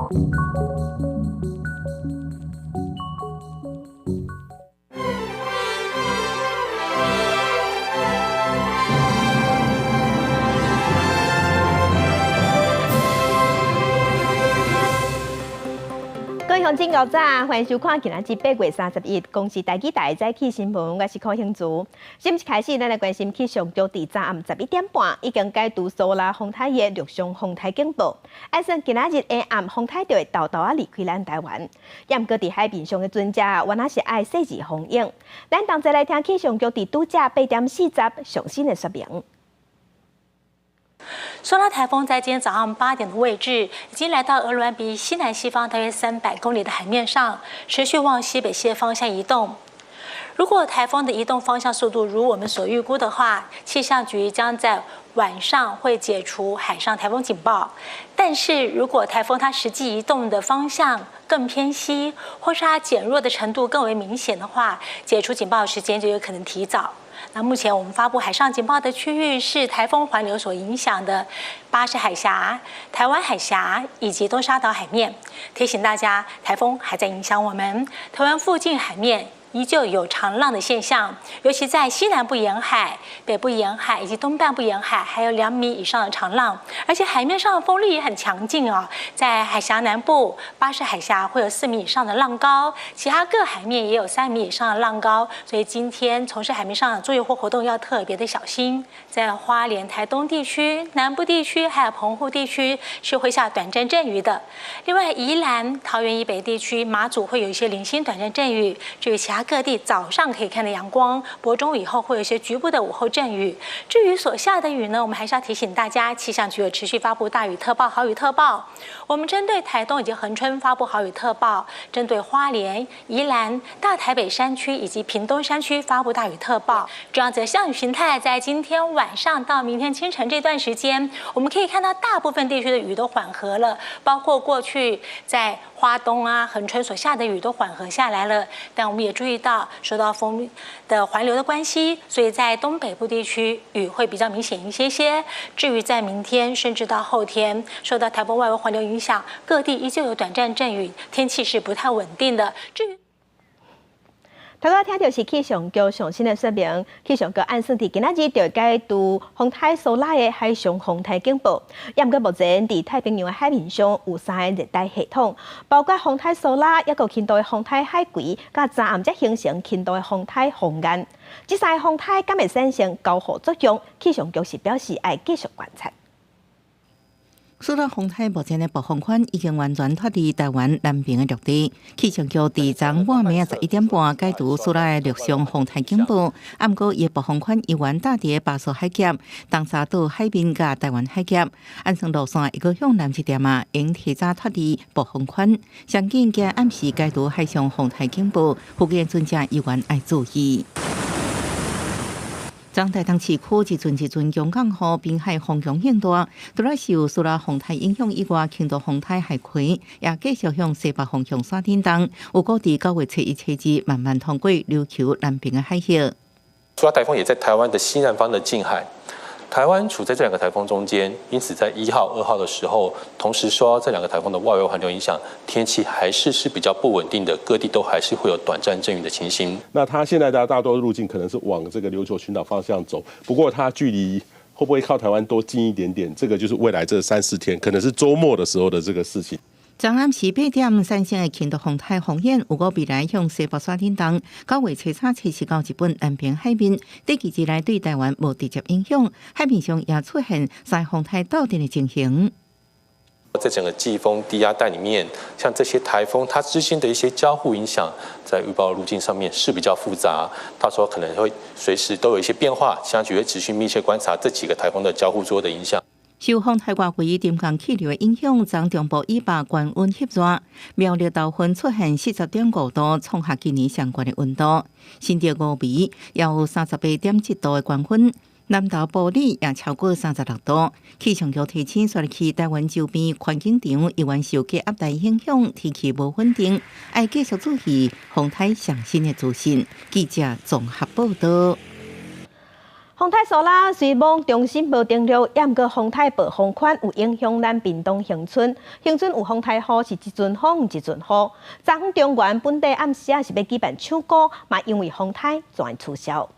各位鄉親早，歡迎收看今仔日8月31公視台語台早起新聞，我是柯興竹。新聞開始，咱來關心氣象局佇昨暗11點半已經解除蘇拉風颱的陸上風颱警報。按算今仔日下暗風颱就會沓沓仔離開咱台灣。也毋過佇海面上的船隻，原來是愛細緻防禦。咱同齊來聽氣象局佇拄才8點40上新的說明。蘇拉颱風在今天早上8點的位置，已經來到鵝鑾鼻西南西方大約300公里的海面上，持續往西北西的方向移動。如果颱風的移動方向速度如我們所預估的話，氣象局將在晚上會解除海上颱風警報。但是如果颱風它實際移動的方向更偏西，或是它減弱的程度更為明顯的話，解除警報的時間就有可能提早。那目前我們發布海上警報的區域是颱風環流所影響的巴士海峽、台灣海峽以及東沙島海面。提醒大家，颱風還在影響我們台灣附近海面，依舊有長浪的現象，尤其在西南部沿海、北部沿海以及東半部沿海，還有2米以上的長浪，而且海面上的風力也很強勁哦。在海峽南部、巴士海峽會有4米以上的浪高，其他各海面也有3米以上的浪高，所以今天從事海面上的作業或活動要特別的小心。在花蓮、台東地區、南部地區還有澎湖地區是會下短暫陣雨的。另外，宜蘭、桃園以北地區、馬祖會有一些零星短暫陣雨。至於其他各地早上可以看到陽光，不過中午以後會有一些局部的午後陣雨。至於所下的雨呢，我們還是要提醒大家，氣象局有持續發布大雨特報、豪雨特報。我們針對台東以及恆春發布豪雨特報，針對花蓮、宜蘭、大台北山區以及屏東山區發布大雨特報。這樣子的降雨形態，在今天晚上到明天清晨這段時間，我們可以看到大部分地區的雨都緩和了，包括過去在花東啊、恆春所下的雨都緩和下來了。但我們也注意到，受到風的環流的關係，所以在東北部地區雨會比較明顯一些些。至於在明天甚至到後天，受到颱風外圍環流影響，各地依舊有短暫陣雨，天氣是不太穩定的。至於頭拄聽著是氣象局上新的說明，氣象局按算佇今仔日就解除風颱蘇拉的海上風颱警報。也毋過目前佇太平洋的海面上有三个熱帶系統，包括風颱蘇拉，抑閣輕度的風颱海葵，佮昨暗才形成輕度的風颱紅眼。這三个風颱敢會產生交互作用？氣象局是表示愛繼續觀察。蘇拉風颱目前的暴風圈已經完全脫離台灣南邊的陸地。氣象局佇昨半暝11點半解除蘇拉的陸上風颱警報，毋過伊的暴風圈猶原搭佇巴士海峽、東沙島海面佮台灣海峽，按算路線會閣向南一點仔，會提早脫離暴風圈。上緊今暗時解除海上風颱警報，附近船隻猶原愛注意。昨台東市區一陣一陣強降雨，濱海風強變大。除了受蘇拉風颱影響以外，輕度風颱海葵也繼續向西北方向徙振動，有估佇9月初1、初二慢慢通過琉球南邊的海域。蘇拉颱風也在台灣的西南方的近海，台灣處在這兩個颱風中間，因此在1號、2號的時候，同時受到這兩個颱風的外圍環流影響，天氣還是比較不穩定的，各地都還是會有短暫陣雨的情形。那它現在的大多路徑可能是往這個琉球群島方向走，不過它距離會不會靠台灣多近一點點，這個就是未來這三四天，可能是週末的時候的這個事情。昨暗時8點產生的輕度風颱紅眼，有估未來向西北徙振動，9月初3、初四到日本南邊海面，短期之內對台灣無直接影響，海面上也出現三風颱鬥陣的情形。在整個季風低壓帶裡面，像這些颱風，它之間的一些交互影響，在預報路徑上面是比較複雜，到時候可能會隨時都有一些變化，氣象局會持續密切觀察這幾個颱風的交互作用的影響。受風颱外圍沉降氣流的影響，昨中部以北懸溫翕熱，苗栗頭份出現40.5度，創下今年上懸的溫度。新竹五味也有38.7度的懸溫，南投埔里也超過36度。氣象局提醒，紲落去台灣周邊環境場猶原受低壓帶影響，天氣無穩定，愛繼續注意風颱上新的資訊。記者綜合報道。風颱蘇拉雖罔中心無登陸，猶毋過風颱暴風圈有影響咱屏東恆春。恆春有風颱雨是一陣風一陣雨。昨昏中原本地暗時仔是欲舉辦唱歌，嘛因為風颱全取消。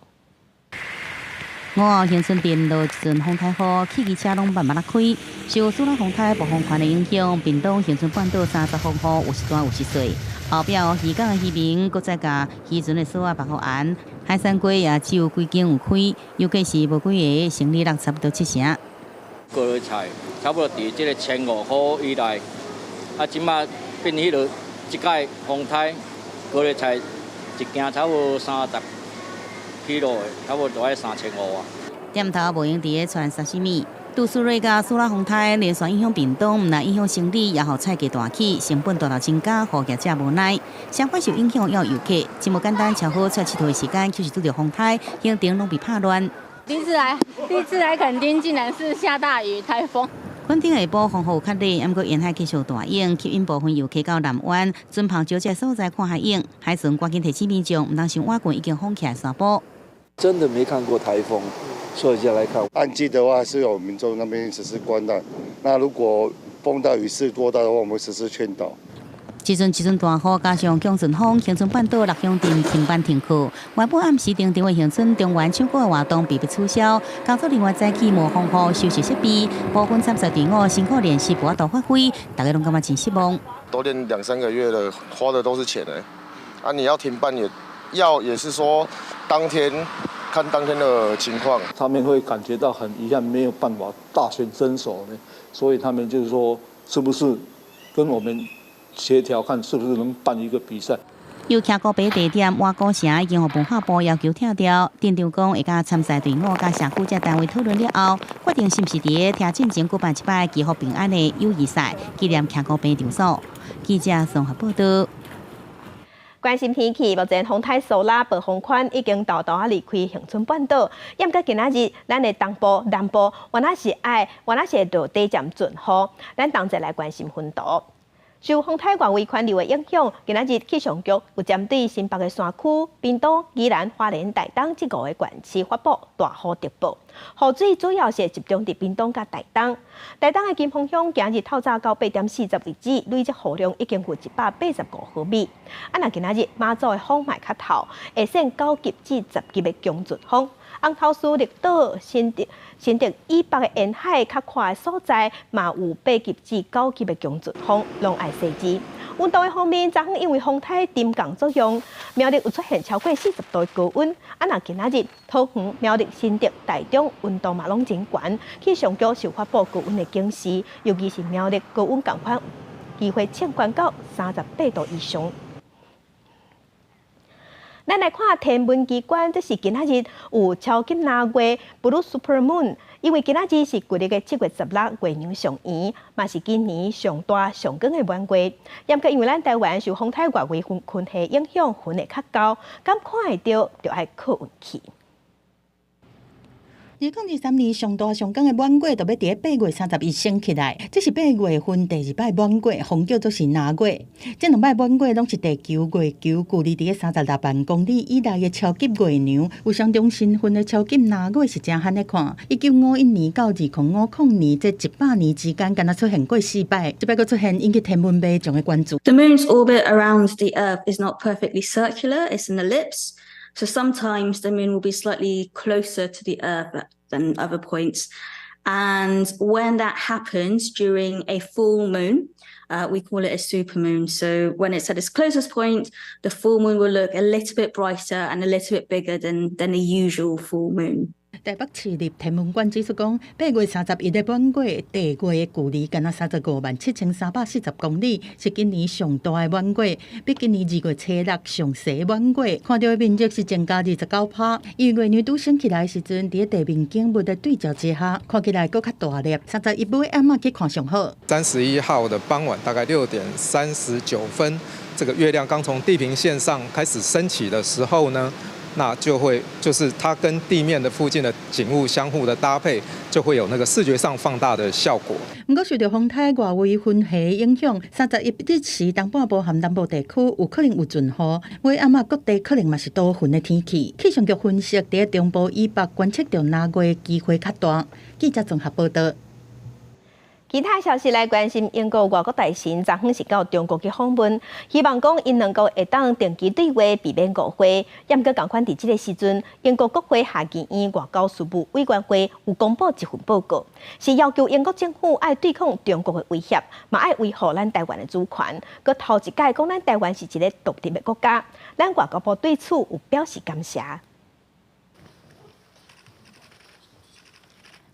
午後恆春鎮落一陣風颱雨，汽機車攏慢慢仔開。受蘇拉風颱暴風圈的影響，屏東恆春半島三十風雨有時大有時細。後壁漁港的漁民閣再共漁船的索仔縛予絚，海產街也只有幾間有開，尤其是無幾个生理落差不多七成。高麗菜差不多佇這个1500箍以內，啊，這馬變彼落這擺風颱高麗菜一斤差不多30 kilo 的，差不多就愛3500啊。店頭無閒佇咧傳沙西米。杜蘇芮佮蘇拉風颱連續影響屏東，毋但影響生理，也予菜價大起，成本大大增加，予業者無奈。相反受影響也有遊客，真無簡單，喬好出來𨑨迌的時間，就是拄著風颱，行程攏被拍亂。第一次來，第一次來墾丁，竟然是下大雨、颱風。墾丁下晡風雨有較禮，毋過沿海繼續大湧，吸引部分遊客到南灣、船篷石這所在看海湧。海巡趕緊提醒民眾，毋通傷倚近已經封起來山坡。真的沒看過颱風。所以就來看。淡季的話，是有民眾那邊實施觀覽。那如果碰到雨勢過大的話，我們會實施勸導。這陣這陣大雨，加上強陣風，恆春半島六鄉鎮停班停課。原本暗時定定的恆春中原唱歌的活動被迫取消。工作人員早起無風雨收拾設備，部分參賽隊伍辛苦練習無法度發揮，大家攏感覺真失望。都練兩三個月了，花的都是錢欸。啊，你要停辦也要，也是說當天。看當天的情況，他們會感覺到很遺憾，沒有辦法大顯身手呢，所以他們就是說，是不是跟我們協調，看是不是能辦一個比賽？由徛孤白地點挖古城已經予文化部要求拆掉，鎮長講會佮參賽隊伍佮社區這單位討論了後，決定是毋是佇咧進前舉辦一擺祈福平安的友誼賽，紀念徛孤白場所。記者綜合報道。關心天氣，目前風颱蘇拉暴風圈已經沓沓仔離開恆春半島。毋過今仔日，咱的東部、南部，原來是愛，原來是會落短暫陣雨。咱同齊來關心溫度。受風颱外圍環流的影響，今仔日氣象局有針對新北的山區、屏東、宜蘭、花蓮、台東這五个縣市發布大雨特報。雨水主要是集中佇屏東佮台東。台東的金峰鄉今日透早到8點40為止，累積雨量已經有185毫米。啊，若今仔日馬祖的風嘛較透，會算9級至10級的強陣風。紅頭嶼、綠島、新竹、新竹以北的沿海較闊的所在，嘛有8級至9級的強陣風，攏愛細緻。溫度的方面，昨昏因為風颱沉降作用，苗栗有出現超過40度的高溫。啊，若今仔日桃園、苗栗、新竹、台中溫度嘛攏真懸，氣象局是發布高溫的警示，尤其是苗栗高溫仝款機會衝懸到38度以上。咱來看天文機關，這是今仔日有超級藍月（Blue Super Moon），因為今仔日是舊曆的7月16，月娘上圓，嘛是今年上大上光的滿月。毋過因為咱台灣受風颱外圍雲系影響，雲會較厚，敢看會著，就愛靠運氣。2023年上大上光的滿月，就欲佇咧8月31升起來。這是8月份第二擺滿月，號叫做是藍月。這兩擺滿月攏是地球月球距離佇咧36萬公里以內的超級月娘。有相同身份的超級藍月是誠罕咧看。1951年到2050年這100年之間，敢若出現過四擺，這擺閣出現引起天文迷眾的關注。 The moon's orbit around the Earth is not perfectly circular; it's an ellipse. So sometimes the moon will be slightly closer to the Earth than other points. And when that happens during a full moon, we call it a supermoon. So when it's at its closest point, the full moon will look a little bit brighter and a little bit bigger than the usual full moon. 台北市立天文館指出講，8月31的滿月，地月的距離敢若35萬7340公里，是今年上大的滿月，比今年2月初6上細滿月看著的面積是增加29%。因為月娘拄升起來的時陣，佇咧地面景物的對照之下，看起來閣較大粒。31尾暗仔去看上好。 31號的傍晚，大概6點39分，這個月亮剛從地平線上開始升起的時候呢，那就會就是它跟地面的附近的景物相互的搭配，就會有那個視覺上放大的效果。毋過受著風颱外圍雲系影響，31日時東半部和南部地區有可能有陣雨，尾暗仔各地可能嘛是多雲的天氣。氣象局分析，佇中部以北觀測著藍月機會較大。記者綜合報導。其他消息來關心，英國外交大臣昨昏是到中國去訪問，希望講𪜶兩國會當定期對話，避免誤會。毋過仝款佇這个時陣，英國國會下議院外交事務委員會有公布一份報告，是要求英國政府愛對抗中國的威脅，嘛愛維護咱台灣的主權。閣頭一擺講咱台灣是一个獨立的國家，咱外交部對此有表示感謝。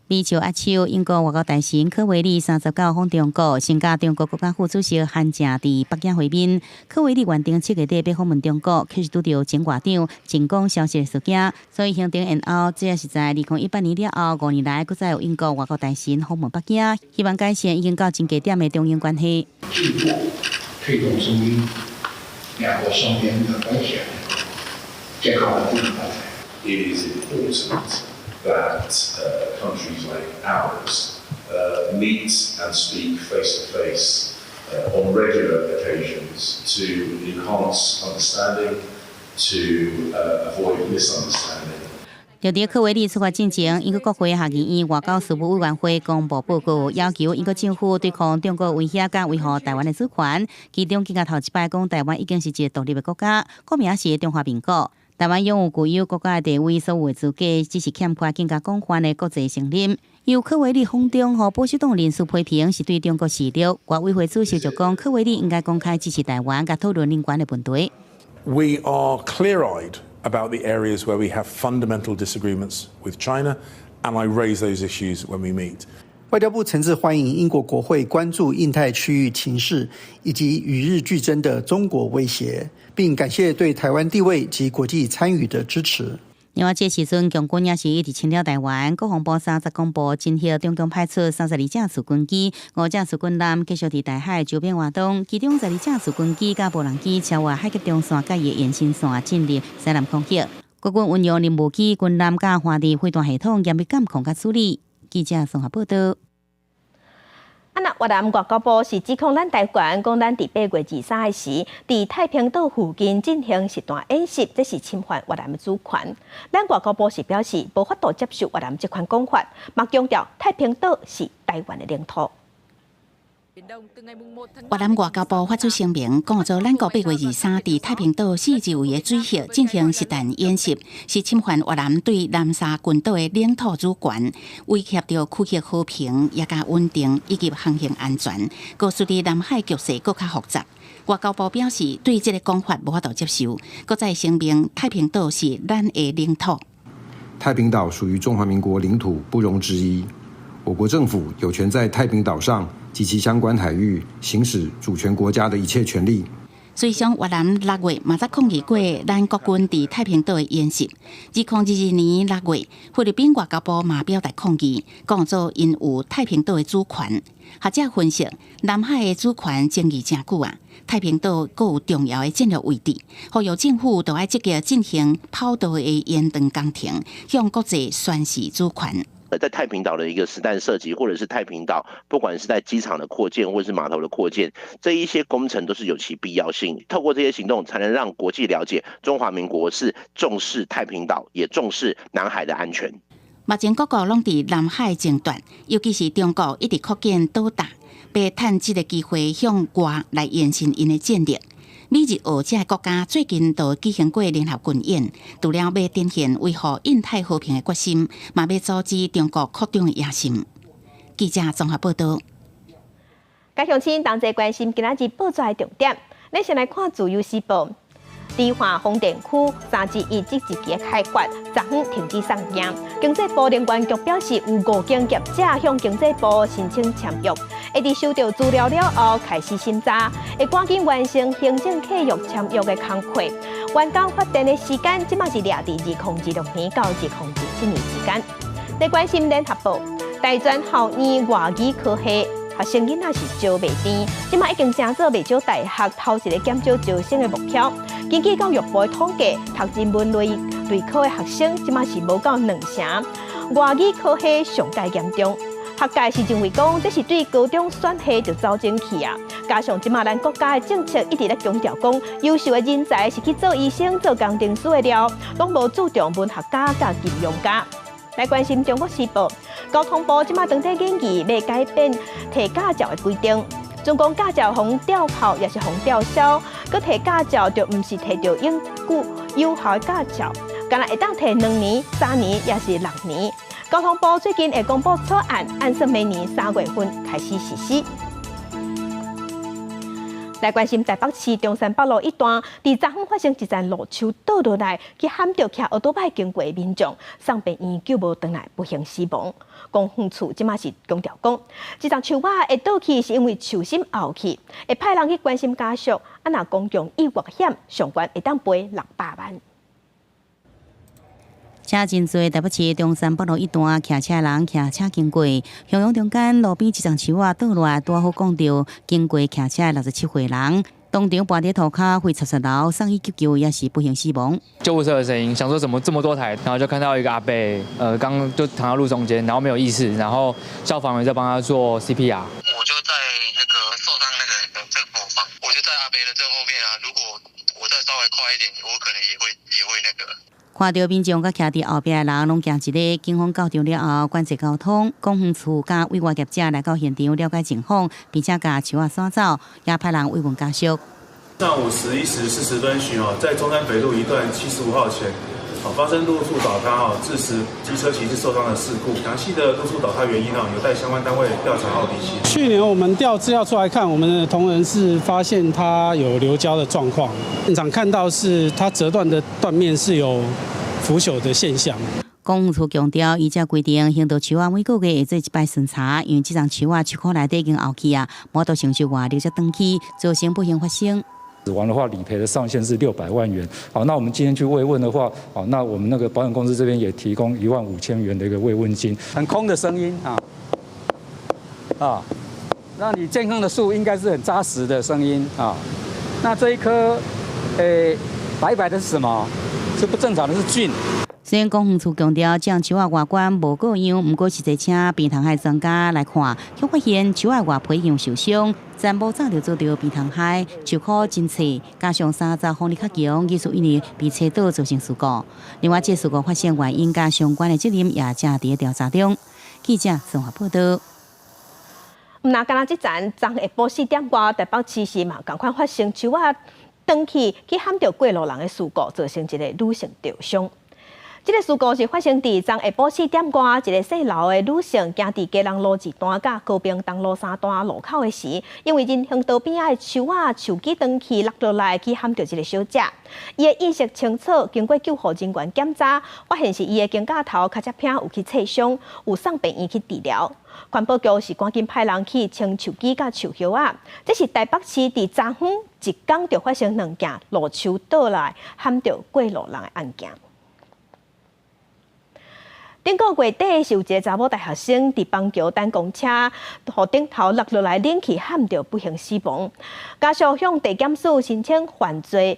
美朝握手，英國外交大臣柯維利39訪中國，先佮中國國家副主席韓正佇北京會面。柯維利原定7月底欲訪問中國，卻是拄著前外長秦剛消失的事件，所以行程延後。這也是在2018年了後5年來，閣再有英國外交大臣訪問北京，希望改善已經到真低點的中英關係。進一步推動中英兩國雙邊的關係健康穩定發展。 It is important that countries like ours meet and speak face to face on regular occasions to enhance understanding, to avoid misunderstanding. 就佇柯維利出發進前，英國國會下議院外交事務委員會公布報告，要求英國政府對抗中國威脅，佮維護台灣的主權。其中，更加頭一擺講台灣已經是一个獨立的國家，國名是中華民國。台灣擁有具有國家的地位，所有的資格只是欠缺更加廣泛的國際承認。由柯維利訪中，予保守黨人士批評是對中國示弱。外委會主席就講，柯維利應該公開支持台灣，佮討論人權的問題。 We are clear-eyed about the areas where we have fundamental disagreements with China, and I raise those issues when we meet. 外交部誠摯歡迎英國國會關注印太區域情勢以及與日俱增的中國威脅，並感謝對台灣地位及國際參與的支持。另外，這時陣共軍也是一直侵擾台灣。國防部30公布，偵獲中共派出32架次軍機、5架次軍艦，繼續佇大海周邊活動。其中12架次軍機佮無人機超越海峽中線佮伊的延伸線進入西南空域。國軍運用任務機、軍艦佮華地飛彈系統嚴密監控佮處理。記者綜合報導。啊，那越南外交部是指控咱台灣，講咱佇8月23日時，佇太平島附近進行實彈演習，這是侵犯越南的主權。咱外交部是表示無法度接受越南這款講法，嘛強調太平島是台灣的領土。越南外交部發出聲明，講做咱國8月23佇太平島四周圍的水域進行實彈演習，是侵犯越南對南沙群島的領土主權，威脅著區域和平、也佮穩定以及航行安全，閣使得南海局勢閣較複雜。外交部表示，對這个講法無法度接受，閣再聲明太平島是咱的領土。太平島屬於中華民國領土，不容置疑。我國政府有權在太平島上及其相關海域行使主權國家的一切權利。隨上越南6月嘛才抗議過咱國軍佇太平島的演習。2022年6月，菲律賓外交部嘛表達抗議，講做𪜶有太平島的主權。學者分析，南海的主權爭議誠久啊，太平島閣有重要的戰略位置，呼籲政府著愛積極進行跑道的延長工程，向國際宣示主權。在太平島的一個實彈射擊，或者是太平島，不管是在機場的擴建，或者是碼頭的擴建，這一些工程都是有其必要性。透過這些行動，才能讓國際了解中華民國是重視太平島，也重視南海的安全。目前各國攏佇南海爭奪，尤其是中國一直擴建島礁，欲趁這个機會向外來延伸𪜶的戰力。美日澳這个國家最近都舉行過聯合軍演，除了欲展現維護印太和平的決心，嘛欲阻止中國擴張的野心。記者綜合報導。各鄉親同齊關心今仔日報紙的重點，咱先來看《自由時報》。彰化風電區三之一這一期的開發，昨昏停止送件。經濟部能源局表示，有五間業者向經濟部申請簽約，會佇收到資料了後開始審查，會趕緊完成行政契約簽約的工課。完工發電的時間，這馬是掠佇2026年到2027年之間。來關心聯合報，大專校院外語科系。學生囡仔是招袂甜，這馬已經成做袂少大學頭一个減少招生的目標。根據教育部的統計，讀人文類類科的學生，這馬是無夠兩成，外語科系上蓋嚴重。學界是認為講，這是對高中選系就走前去啊。加上這馬咱國家的政策一直咧強調講，優秀的人才是去做醫生、做工程師的料，攏無注重文學家佮金融家。來關心中國時報，交通部這馬當咧研議欲改變提駕照的規定，準講駕照予吊扣，抑是予吊銷，閣提駕照就毋是提著永久有效的駕照，干焦會當提兩年、三年，抑是六年。交通部最近會公布草案，按算明年三月份開始實施。來關心台北市中山北路一段，佇昨昏發生一層路樹倒落來，去撼著騎歐多拜經過的民眾，送病院救無轉來，不幸死亡。公園處這馬是強調講，這層樹仔會倒去是因為樹心凹去，會派人去關心家屬。啊，若公共意外險上懸會當賠六百萬。車真濟，台北市中山北路一段，騎車人騎車經過，向陽中間路邊一叢樹仔倒落來，拄好摃著經過騎車六十七歲人，當場跋佇塗跤，血插插流，送醫急救也是不幸死亡。救護車的聲音，想說怎麼這麼多台，然後就看到一個阿伯，剛就躺在路中間，然後沒有意識，然後消防員在幫他做 CPR。我就在那個受傷那個人的正後方，我就在阿伯的正後面啊。如果我再稍微快一點，我可能也會那個。看著民眾佮徛佇後壁的人攏驚一个，警方到場了後管制交通，公園處佮委外業者來到現場了解情況，並且共樹仔徙走，也派人慰問家屬。上午11時40分許哦，在中山北路一段75號前，發生路柱倒塌哦，致使機車騎士受傷的事故。詳細的路柱倒塌原因呢，有待相關單位調查後釐清。去年我們調資料出來看，我們的同仁是發現它有流膠的狀況，現場看到是它折斷的斷面是有腐朽的現象。公園處強調，依照規定，行道樹仔每個月會做一擺巡查，因為這叢樹仔樹箍內底已經凹去啊，無法度承受外力才斷去，造成不幸發生。死亡的話，理賠的上限是600萬元。好，那我們今天去慰問的話，好，那我們那個保險公司這邊也提供1萬5千元的一個慰問金。很空的聲音啊，啊，那你健康的樹應該是很紮實的聲音啊。那這一棵，欸，白白的是什麼？是不正常的，是菌。雖然公園處強調，這樣樹仔外觀無過樣，毋過實際請病蟲害專家來看，卻發現樹仔外皮樣受傷，全部早就遭著病蟲害，樹箍真脆，加上三十風力較強，疑似因為被吹倒造成事故。另外，這事故發生原因佮相關的責任也正佇調查中。記者綜合報道。毋若干焦這層，昨下晡四點外，台北市時嘛，仝款發生樹仔斷去去撼著過路人的事故，造成一个女性著傷。這个事故是發生佇昨下晡四點外，一个姓劉的女性行佇基隆路二段佮高平東路三段路口的時，因為人行道邊仔的樹仔樹枝斷去落落來，去撼著一个小姐。伊的意識清楚，經過救護人員檢查，發現是伊的肩胛頭、跤脊骿有去切傷，有送病院去治療。環保局是趕緊派人去清樹枝佮樹葉仔。這是台北市佇昨昏一工就發生兩件路樹倒來撼著過路人的案件。頂個月底是有一个查某大學生佇板橋等公車，予頂頭落落來冷氣撼著不幸死亡。家屬向地檢署申請犯罪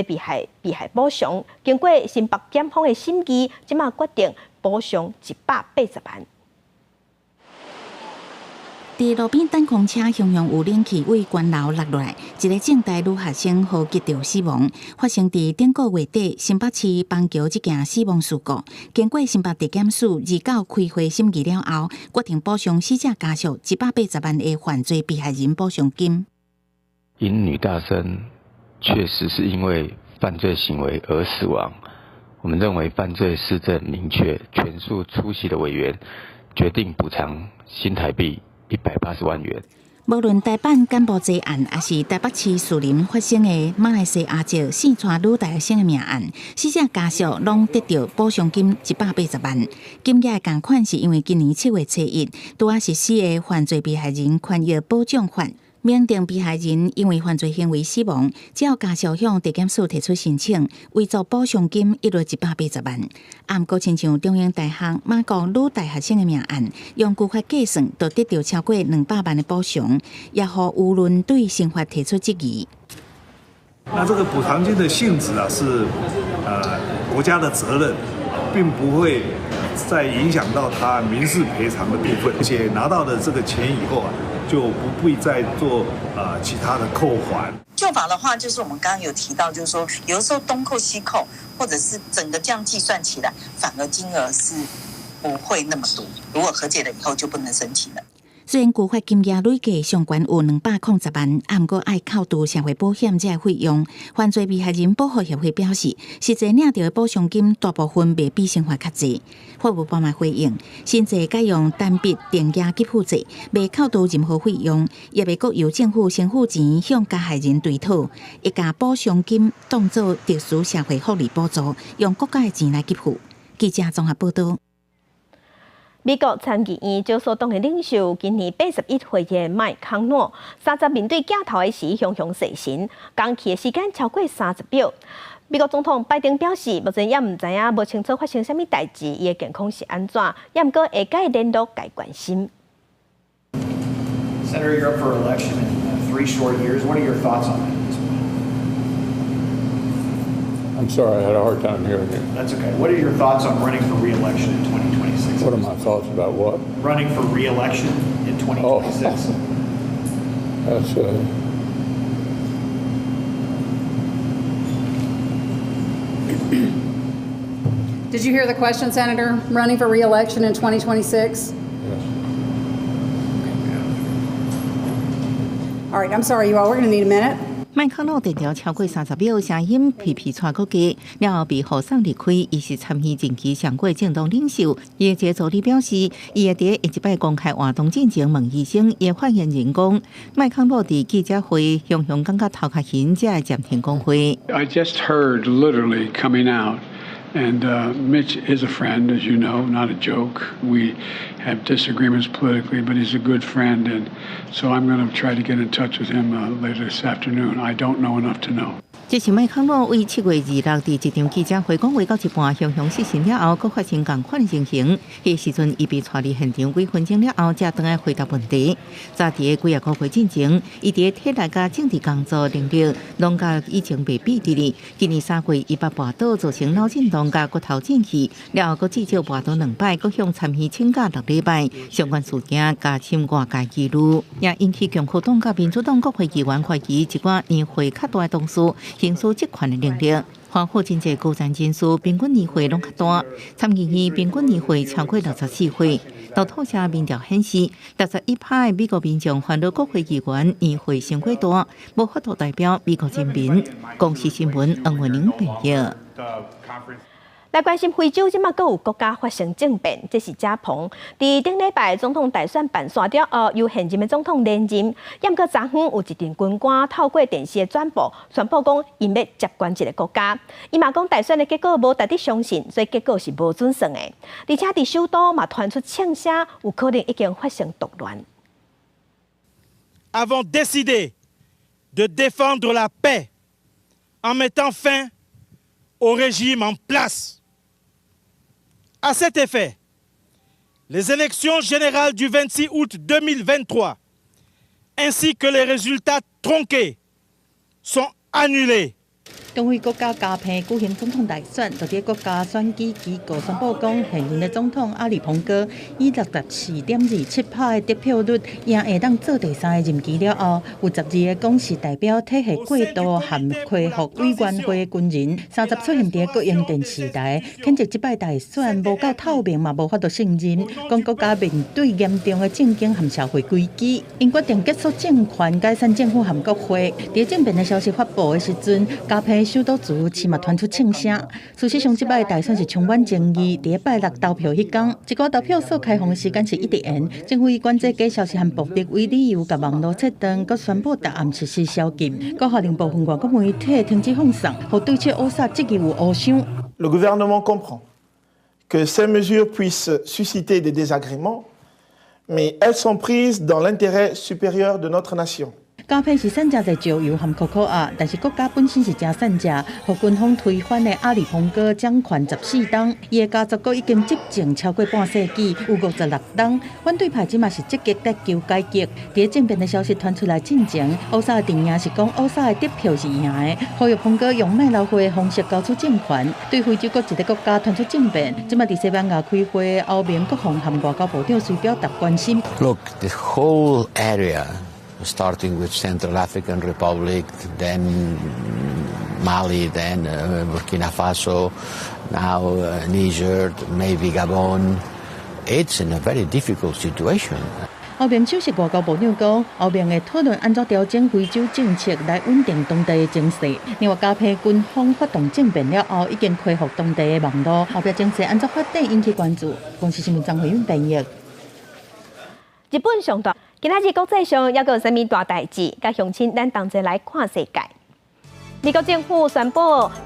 被害補償，經過新北檢方的審議，這馬決定補償一百八十萬。佇路邊等公車，雄雄有冷氣對懸樓落落來，一个政大女學生予擊著死亡。發生佇頂個月底新北市板橋這件死亡事故，經過新北地檢署二九開會審議了後，決定補償死者家屬一百八十萬的犯罪被害人補償金。因女大生確實是因為犯罪行為而死亡，我們認為犯罪事證明確，全數出席的委員決定補償新台幣180萬元。無論台版柬埔寨案，抑是台北市士林發生的馬來西亞籍四川女大學生的命案，死者家屬攏得著補償金一百八十萬。金額仝款是因為今年7月初1，拄仔實施的犯罪被害人權益保障法，明定被害人因為犯罪行為死亡，只要家屬向地檢署提出申請，遺族補償金一律一百八十萬。啊，毋過親像中興大學馬國女大學生的命案，用舊法計算，就得著超過200萬的補償，也予輿論對刑法提出質疑。那這個補償金的性質啊，是國家的責任，並不會再影響到他民事賠償的部分。而且拿到了這個錢以後啊，就不必再做其他的扣還。舊法的話，就是我們剛剛有提到，就是說有的時候東扣西扣，或者是整個這樣計算起來，反而金額是不會那麼多。如果和解了以後，就不能申請了。雖然舊法金額累計上懸有210萬，毋過愛扣除社會保險這个費用。犯罪被害人保護協會表示，實際領著的補償金大部分袂比新法較濟。法務部嘛回應，新制改用單筆定額給付制，袂扣除任何費用，也袂閣由政府先付錢向加害人追討，會共補償金當做特殊社會福利補助，用國家的錢來給付。記者綜合報導。美國參議院少數黨的領袖今年81歲的麥康諾，30面對鏡頭的時，雄雄失神，講去的時間超過30秒。美國總統拜登表示，目前也毋知影，無清楚發生啥物代誌，伊的健康是按怎，也毋過會共伊聯絡共關心。 Senator, you're up for election in 3 short years. What are your thoughts on that at this point? I'm sorry, I had a hard time hearing you. That's okay. What are your thoughts on running for re-election in 2026? What are my thoughts about what? Running for re-election in 2026. Oh. That's Did you hear the question, Senator? Running for re-election in 2026? Yes. All right, I'm sorry, you all. We're going to need a minute. 麥康諾電調超過30秒，聲音皮皮喘過氣，了後被護送離開。伊是參議任期上過政黨領袖。伊的一個助理表示，伊會佇下一擺公開活動進前問醫生。伊的發言人講，麥康諾佇記者會雄雄感覺頭殼暈，才會暫停講話。 I just heard literally coming out, and Mitch is a friend, as you know, not a joke. We have disagreements politically, but he's a good friend, and so I'm going to try to get in touch with him later this afternoon. I don't know enough to know. 這是麥康諾為7月26佇一場記者會講話到一半，雄雄失神了後，閣發生仝款的情形。彼時陣，伊被帶離現場幾分鐘了後，才轉來回答問題。早佇幾仔個月進前，伊佇體力佮政治工作能力攏佮以前袂比得哩。今年3月，伊捌跋倒造成腦震盪佮骨頭震去，了後閣至少跋倒兩擺，閣向參議請假6禮拜。相關事件加深外界疑慮，也引起共和黨佮民主黨國會議員懷疑一寡年歲較大的同事行使職權的能力。歡賀真濟高層人士平均年歲攏較大，參議院平均年歲超過64歲。路透社民調顯示，61趴的美國民眾煩惱國會議員年歲傷過大，無法度代表美國人民。公視新聞黃慧玲編譯。來關心非洲，這馬閣有國家發生政變，這是加蓬。佇頂禮拜總統大選辦煞了後，由現任的總統連任。毋過昨昏有一陣軍官透過電視的轉播，宣布講𪜶欲接管這个國家。伊嘛講大選的結果無值得相信，所以結果是無準算的。而且佇首都嘛傳出槍聲，有可能已經發生動亂。 Avons décidé de défendre la paix en mettant fin au régime en place. À cet effet, les élections générales du 26 août 2023 ainsi que les résultats tronqués sont annulés. 東非國家加蓬舉行總統大選，就佇國家選舉機構宣布講，現任的總統阿里蓬哥以64.27%的得票率贏會當做第三個任期了後，有12个講是代表體系過渡和恢復委員會的軍人，30出現佇國營電視台，譴責這擺大選無夠透明嘛，無法度信任，講國家面對嚴重的政經和社會危機，𪜶決定結束政權，解散政府和國會。佇政變的消息發布的時陣，加蓬首都慈市嘛傳出槍聲。事實上，這擺大選是充滿爭議。佇拜六投票彼工，一寡投票所開放的時間是一直延。政府以管制假消息和暴力為理由，共網路切斷，閣宣布逐暗實施宵禁，閣下令部分外國媒體停止放送，予對手烏薩質疑有烏傷。 Le gouvernement comprend que ces mesures puissent susciter des désagréments, mais elles sont prises dans l'intérêt supérieur de notre nation. 咖啡是產誠濟石油和可可亞，但是國家本身是誠散食，予軍方推翻的阿里蓬哥掌權14冬，伊的家族閣已經執政超過半世紀，有56冬。反對派這馬是積極在求改革。佇政變的消息傳出來進前，烏沙的陣營是講烏沙的得票是贏的，呼籲蓬哥用賣流血的方式交出政權。對非洲閣一个國家傳出政變，這馬佇西班牙開會，歐盟國防和外交部長隨表達關心。 Look, the whole area, starting with Central African Republic, then Mali, then Burkina Faso, now Niger, maybe Gabon. It's in a very difficult situation. 歐盟首席外交部長講，歐盟會討論按怎調整非洲政策來穩定當地的情勢。另外，加蓬軍方發動政變了後，已經恢復當地的網路，後壁情勢按怎發展引起關注。公視新聞張慧敏編譯。日本上大，今仔日國際上猶閣有啥物大代誌？佮鄉親咱同齊來看世界。美國政府宣布，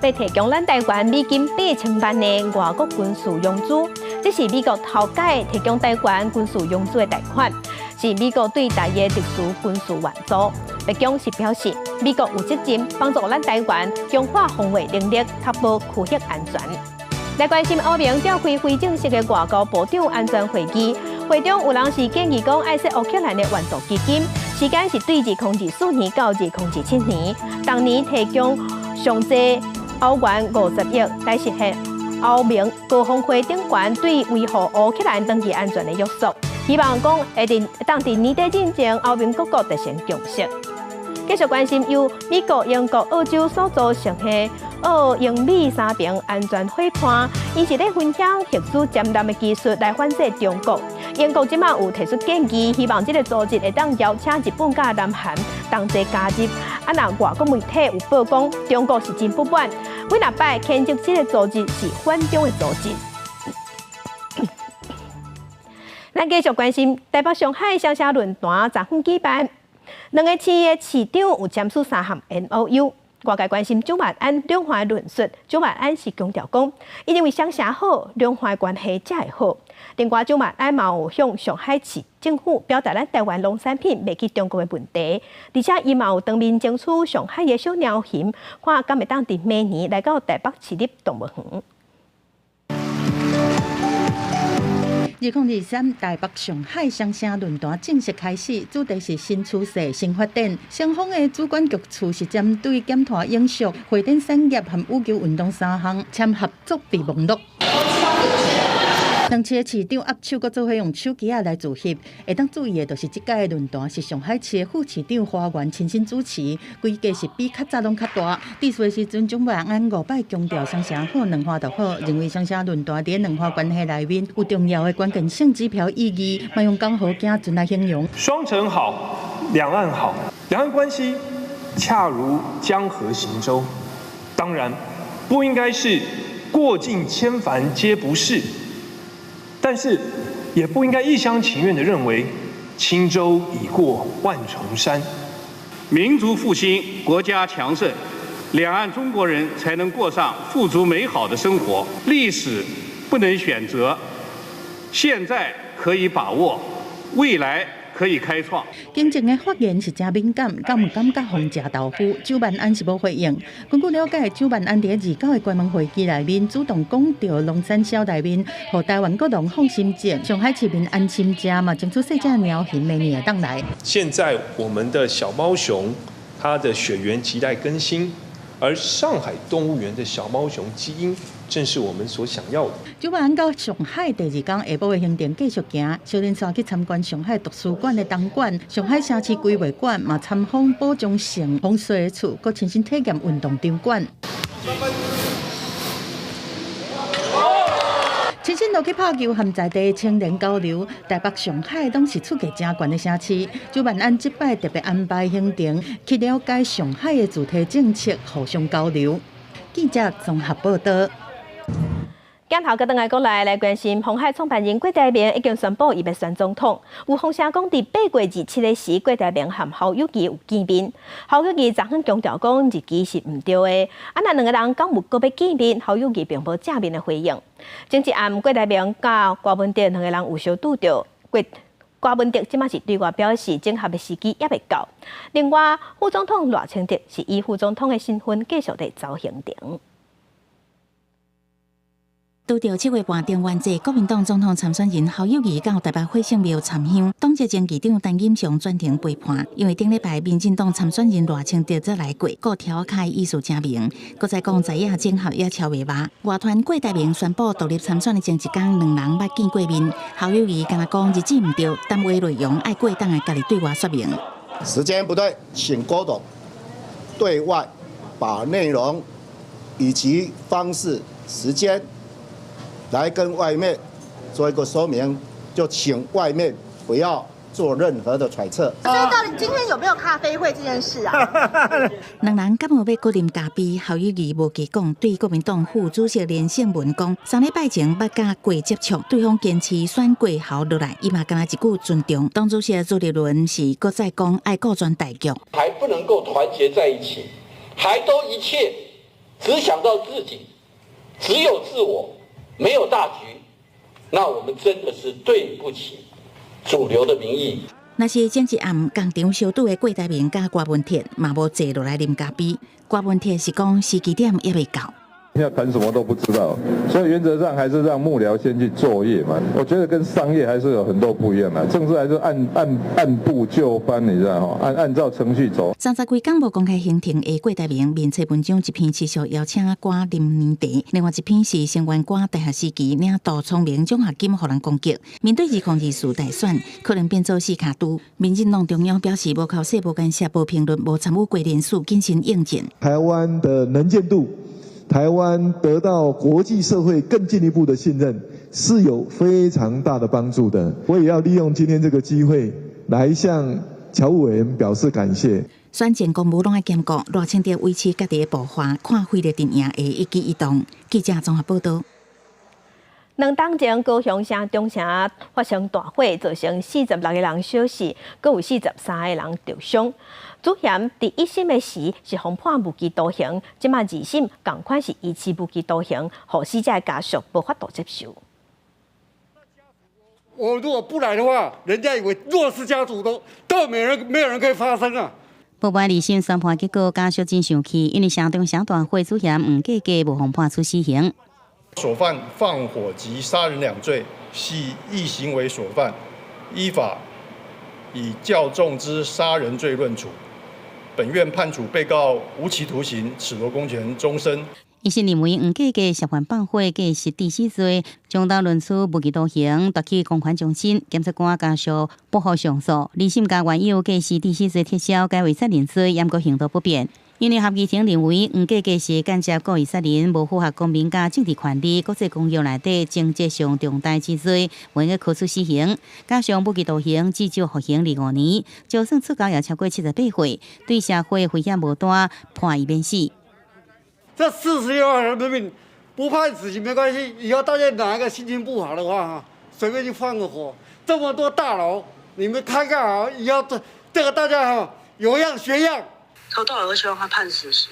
欲提供咱台灣美金8000萬的外國軍事融資，這是美國頭擺提供台灣軍事融資的貸款，是美國對台的特殊軍事援助。白宮是表示，美國有責任幫助咱台灣強化防衛能力，確保區域安全。來關心歐盟召開非正式的外交部長安全會議，會中有人是建議講愛設烏克蘭的援助基金，時間是對2024年到2027年，當年提供上濟歐元50億，來實現歐盟高峰會頂懸對維護烏克蘭長期安全的約束。希望講會佇當佇年底進前，歐盟各國達成共識。繼續關心由美國、英國、澳洲所組成的澳英美三邊安全夥伴，伊是咧分享核子潛艦的技術來反制中國。英國這馬有提出建議，希望這个組織會當邀請日本佮南韓同齊加入。啊，若外國媒體有報講，中國是真不滿，幾若擺譴責這个組織是反中的組織。咱繼續關心台北上海雙城論壇昨昏舉辦。兩个市的市長有簽署三項 MOU。外界關心蔣萬安兩岸論述，蔣萬安是強調講，伊認為雙城好，兩岸關係才會好。另外，蔣萬安嘛有向上海市政府表達咱台灣農產品賣去中國的問題，而且伊嘛有當面爭取上海的小貓熊，看敢會當佇明年來到台北市立動物園。2023台北上海雙城論壇正式開始，主題是新趨勢、新發展。雙方的主管局處是針對減碳永續、會展產業和羽球運動三項簽合作備忘錄。兩市的市長握手，閣做伙用手機仔來自翕。會當注意的，就是這屆論壇是上海市的副市長華源親身主持，規格是比較早攏較大。致辭的時陣，蔣萬安五擺強調雙城好，兩岸就好，認為雙城論壇佇兩岸關係內面有重要的關鍵性指標意義，嘛用江河行船來形容。雙城好，兩岸好，兩岸關係恰如江河行舟，當然不應該是過盡千帆皆不是。但是，也不應該一廂情願地認為輕舟已過萬重山。民族復興、國家強盛，兩岸中國人才能過上富足美好的生活。歷史不能選擇，現在可以把握，未來可以開創。經濟的發言是誠敏感，敢毋感覺予人食豆腐？蔣萬安是無回應。根據了解，蔣萬安佇29的關門會議內面主動講著農產銷內面，予台灣國農放心種，上海市民安心食嘛，爭取細隻貓熊明年會當來。現在我們的小貓熊，它的血緣亟待更新，而上海動物園的小貓熊基因，正是我們所想要的。蔣萬安到上海第二天下晡的行程繼續行，小連續去參觀上海圖書館的東館、上海城市規劃館，嘛參訪寶中城風水的厝，閣親身體驗運動場館。親身落去拍球，和在地青年交流。台北、上海攏是出價誠懸的城市。蔣萬安這擺特別安排行程去了解上海的主體政策，互相交流。記者綜合報道。鏡頭閣轉來國內來關心，鴻海創辦人郭台銘已經宣布伊欲選總統。有風聲講，佇8月27日時，郭台銘和侯友宜有見面。侯友宜昨昏強調講日期是毋對的。啊，若兩个人敢有閣欲見面，侯友宜並無正面的回應。前一暗，郭台銘佮柯文哲兩个人有相拄著，郭郭文哲這馬是對外表示整合的時機猶未到。另外，副總統賴清德是以副總統的身份繼續佇走行程。拄著七月半中元節，國民黨總統參選人侯友宜到台北火神廟參香，黨籍前議長陳錦祥專程陪伴。因為頂禮拜民進黨參選人賴清德才來過，閣調開意思誠明，閣再講在野整合也超袂歹。外傳郭台銘宣布獨立參選的前一工，兩人捌見過面。侯友宜敢若講日子毋對，談話內容愛過轉來家己對外說明。時間不對，請郭董對外把內容以及方式、時間，來跟外面做一個說明，就請外面不要做任何的揣測。所以到底今天有沒有咖啡會這件事啊？兩人敢無欲閣啉咖啡？侯友宜無加講，對國民黨副主席連勝文講，三禮拜前捌佮郭接觸，對方堅持選郭侯落來，伊嘛敢若一句尊重。黨主席朱立倫是閣再講愛顧全大局，還不能夠團結在一起，還都一切只想到自己，只有自我。沒有大局，那我們真的是對不起主流的民意。若是前一暗仝場相拄的郭台銘佮郭文鐵嘛無坐落來啉咖啡。郭文鐵是講時機點猶未到。要談什麼都不知道，所以原則上還是讓幕僚先去作業嘛。我覺得跟商業還是有很多不一樣的，政治還是按部就班，你知道嗎？按照程序走。三十幾工無公開行程的郭台銘面冊文章一篇持續邀請郭啉奶茶，另外一篇是聲援郭大學時期領杜聰明獎學金予人攻擊。面對2024大選，可能變做四跤拄。民進黨中央表示無口說、無干涉、無評論、無參與過人事，謹慎應戰。台灣的能見度。台灣得到國際社會更進一步的信任，是有非常大的幫助的。我也要利用今天這個機會，來向喬委員表示感謝。選戰公務攏愛兼顧，賴清德維持家己的步伐，看菲律陣營的一舉一動。記者綜合報道。兩當前高雄城中城發生大火，造成46個人燒死，閣有43個人受傷。主嫌佇一審的時是予判無期徒刑，這馬二審仝款是維持無期徒刑，予死者的家屬無法度接受。我如果不來的話，人家以為弱勢家族都沒有人可以發聲啊。不滿二審宣判結果，家屬真生氣，因為城中城大火主嫌黃家家無予判處死刑。所犯放火及殺人兩罪，係一行為所犯，依法以較重之殺人罪論處。本院判處被告無期徒刑，褫奪公權終身。一審認為黃家家涉犯放火過失致死罪，將當論處無期徒刑，奪去公款終身。檢察官家屬不服上訴，二審共原有過失致死罪撤銷，改為殺人罪，毋過刑度不變。因為合議庭認為黃家家是間接故意殺人，無符合公民佮政治權利、國際公約內底情節上重大之罪，袂用可處死刑。加上無期徒刑至少服刑25年，就算出監也超過78歲，對社會危險無大，判伊免死。這46條人命不判死刑沒關係，以後大家哪一個心情不好的話，哈，隨便去放個火，這麼多大樓，你們看看啊，以後這個大家哈有樣學樣。從頭到尾都希望他判死刑，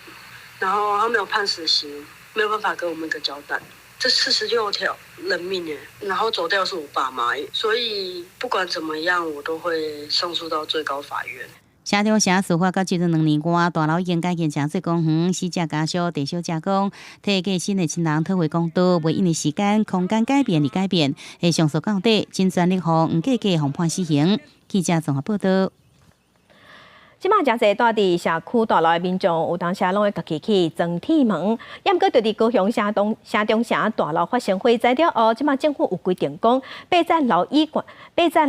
然後他沒有判死刑，沒有辦法給我們一個交代。這46條人命耶，然後走掉是我爸媽，所以不管怎麼樣，我都會上訴到最高法院。城中城事發到這陣兩年外，大樓已經改建成做公園，死者家屬鄭小姐講，替過身的親人討回公道，袂因為時間空間改變而改變，會上訴到底，盡全力予黃家家予判死刑。記者綜合報道。這馬誠濟蹛佇社區大樓的民眾，有當時攏會家己去裝鐵門。毋過，就佇高雄城東城中城大樓發生火災了後，這馬政府有規定講，八層